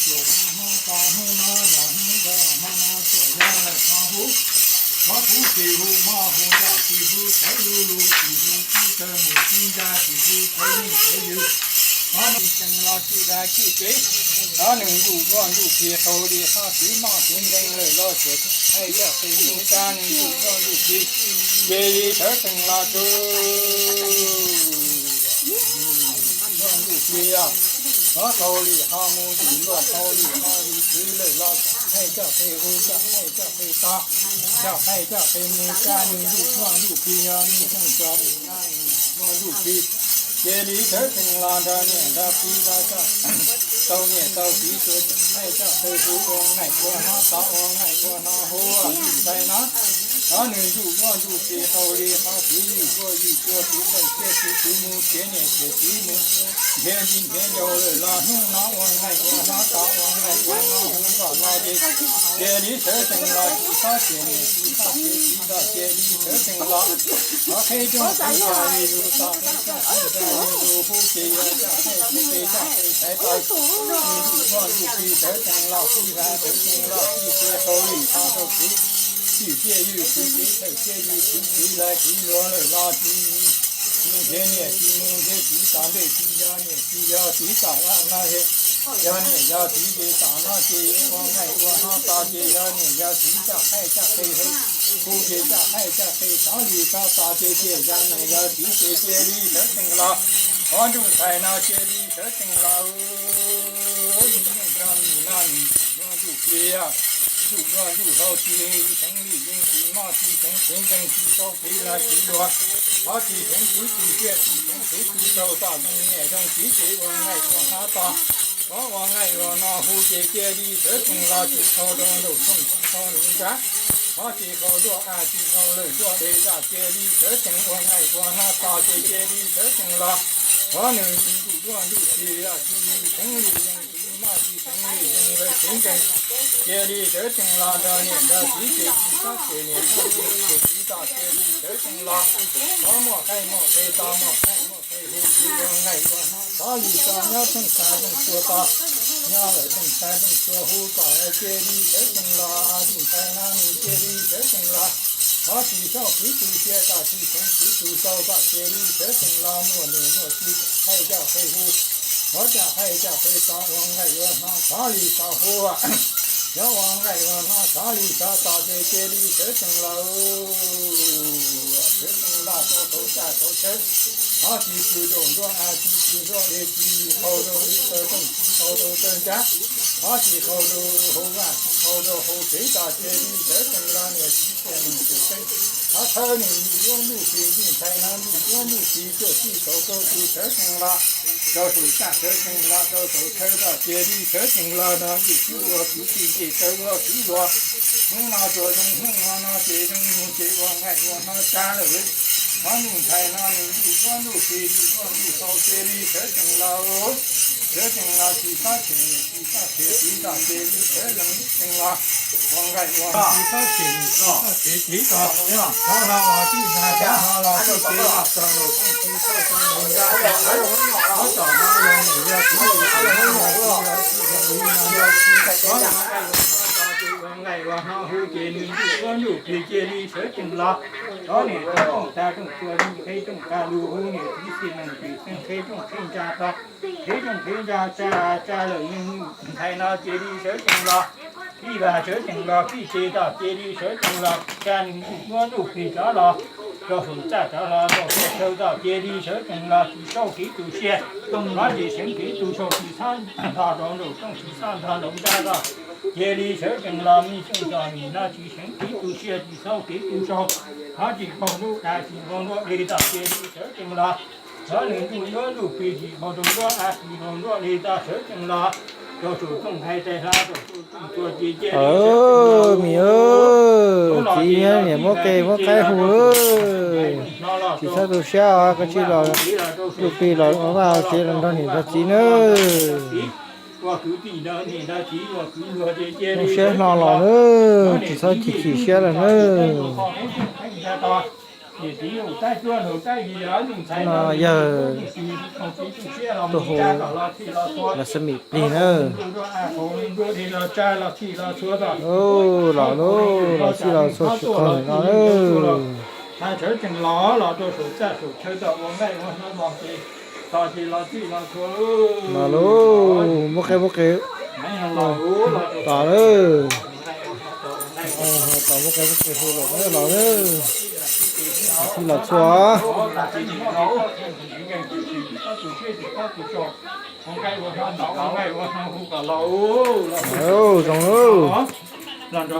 Tuam hmo to hnub no los hnub ntawd hmo no tuam yog lawm hmo hu, hmo hu tsis hu hmo hu nram tsis hu tawv lu lus tsis hu tib tawg mus tib ncag tsis hu tawv yeej tawv ywg. Hmo no tsees los tsis dag tsis kev, hmo nws ntuj luaj ntuj plig qaug li hmo txiv moj txiv nkees lawm los xyuas hais coj qis mus tsa nws ntuj luaj ntuj plig, cia li sawv tsees los tsuj. Luaj ntuj plig, hmo qaug li hmo mus yim luaj qaug li hmo yim txwv lawm los coj hais coj qis hu coj hais coj qis to, coj hais coj qis mus tsa nws ntuj luaj ntuj plig yog nws xyeej tso nws no nws luaj ntuj plig, cia li sawv tsees los nrog niam nrog txiv los tau niam tau txiv tuaj coj hais coj qis hu ua ngaim ua hmo to ua ngaim ua hmo hu ntuj ntxhais no. Hmo nws ntuj luaj ntuj plig qaug li hmo txiv ywj luaj ywj cua txiv ntees siab txiv txwv mus khiav niam khiav txiv mus nrhiav nti nrhiav ncau lawm los hnub no ua ngaim ua hmo to ua ngaim ua hmo hu kom los ces cia li sawv tsees los tsis txhob khiav niam tsis txhob khiav txiv los cia li sawv tsees los. Thov qhib rooj qhib kos li lus txog qhib rooj qhib nrag li lus hu ces yog coj hais ces coj hais thaiv tau nws ntuj luaj ntuj plig sawv tsees los txij vaj sawv tsees los txij txiaj qaug li txhob rau txiv txij txiaj ywj txiv txiv txawj txiaj ywj txiv txiv lawv txiv luag lawm los tsis mus nrhiav niam tsis mus nrhiav txiv tom ntej tsis yog niam tsis yog txiv tom laj no yog niam yog txiv ces tom no ces ua ngaim ua hmo to ces yog niam yog txiv coj hais coj qis hu ces coj hais coj qis xov li xov to ces cia yog niam yog txiv ces cia li sawv tsees los. Qhov ntuj ntxhais no cia li sawv tsees los. Ntuj nrog nws no ntuj plig, ntuj nrog ntuj hlau tsis heev li yeej tsis moj tsis heev tsis nkees tsis tau txiv lawv txiv luag, qhov tsis heev txiv tus siab tsis heev txiv tus tsaug tom zoo niam zoo txiv ces ua ngaim ua hmo to. Qhov ua ngaim ua hmo hu ces cia li sawv tsees los tsis qaug rau nraum zoov tsis qaug nraum nrab, qhov tsis qaug nruab av tsis qaug lawm nruab dej zaj cia li sawv tsees ua ngaim ua hmo to ces cia li sawv tsees los. Qhov nws ntuj luaj ntuj plig tsis heev li yeej tsis moj tsis heev li yeej lawv txiv nkees, cia li sawv tsees los nrog niam nrog txiv ces tsis txhob cem niam txhob cem txiv txhob cia li sawv tsees los. Qhov muaj qaij muaj qe to muaj qaij muaj qe hu tsis ua ngaim ua hmo xov li xov nyob rooj xav rooj tsua to, nyob lawm rooj xav rooj tsua hu kom cia li sawv tsees los. Ntuj ntxhais no nws cia li sawv tsees los. Qhov tsis txaus txiv tus siab tom tsis heev txiv tus tsaug tom cia li sawv tsees los muaj niam muaj txiv coj hais coj qe hu, qhov coj hais coj qe to ua ngaim ua hmo xov li xov hu, cov ua ngaim ua hmo xov li xov to ces cia li sawv tsees los. Sawv tsees los rau thaum txaj thaum chawv, qhov tsis pw rau nruab av tsis pw nruab dej tsis qaug rau li tawg rooj tsis qaug rau tawg nrab, qhov tsis qaug rau hauv vaj tsis qaug rau hauv tsev tom cia li sawv tsees los niam txiv cia nws tus tseeb. Qhov thawb nws ntuj luaj ntuj plig ntuj ntxhais no ntuj luaj ntuj plig tuaj txij saum rau tus sawv tsees los, rau saum txaj sawv tsees los rau saum chaw tom cia li sawv tsees los no vim kuv ua kuv txij ncej taw ua kuv luag. Hnub no tsuas zoo hnub no no ces zoo nug ces ua ngaim ua hmo tsa lawm. Qhov ntuj ntxhais no nws ntuj luaj ntuj plig ntuj luaj ntuj hlau cia li sawv tsees los, sawv tsees los tsis txhob cem niam tsis txhob cem txiv tom cia li sawv tsees los, ua ngaim ua hmo tsis txhob cem niam tsis txhob cem txiv tom, rov hlo los txij vaj rov hlo los txij tsev los txog nraum rooj tsis txhob txog nraum nrab tsis txhob, tom no yog niam yog txiv yog txiv yog txiv yog txiv yog txiv yog txiv, ua ngaim ua hmo hu ces nws ntuj luaj ntuj plig cia li sawv tsees los. Cov niam cov rooj tag rooj tsua li qhib rooj tag lus hu niam txiv xij neej tsis xeeb qhib rooj qhib ntsa to, qhib rooj qhib ntsa tsa tsa lawm ntuj ntxhais no cia li sawv tsees los. Txij vaj sawv tsees los txij tsev tom cia li sawv tsees los tsa nws ntuj luaj ntuj plig rov los, rau saum txaj rov los rau saum chaw tom cia li sawv tsees los tsis txaus txiv tus siab, qhov tsis heev txiv tus tsaug tsis txhob nrho rau nraum rooj tsis txhob nrho nraum nrab los, cia li sawv tsees los me xyeej txom nyem no tsis heev txiv tus siab tsis txaus txiv tus tsaug, qhov tsis qaug nruab av tsis qaug nruab dej tom cia li sawv tsees los. Qhov nws ntuj luaj ntuj plig tsis qaug rau nruab av tsis qaug nruab dej tom sawv tsees los, rau saum rooj hais tais hla rau saum rooj tsua ces cia li sawv tsees los. Txiv niam muab qe muab qaib hu, tsis txhob tu siab os, koj tsis los ntuj plig los ua vaj ua tsev los nrog niam nrog txiv nawb. Zoo siab hlo los nawb, tsis txhob chim chim siab lawm nawb. No yog tuaj hu los xab mim plig na. Los lauj, los txij los txhua tsis qaug no. Los lauj, muab qe muab qe tom lawm. Tom muab qe muab qe hu los na, los na. Los txij los txhua. Zoo lauj.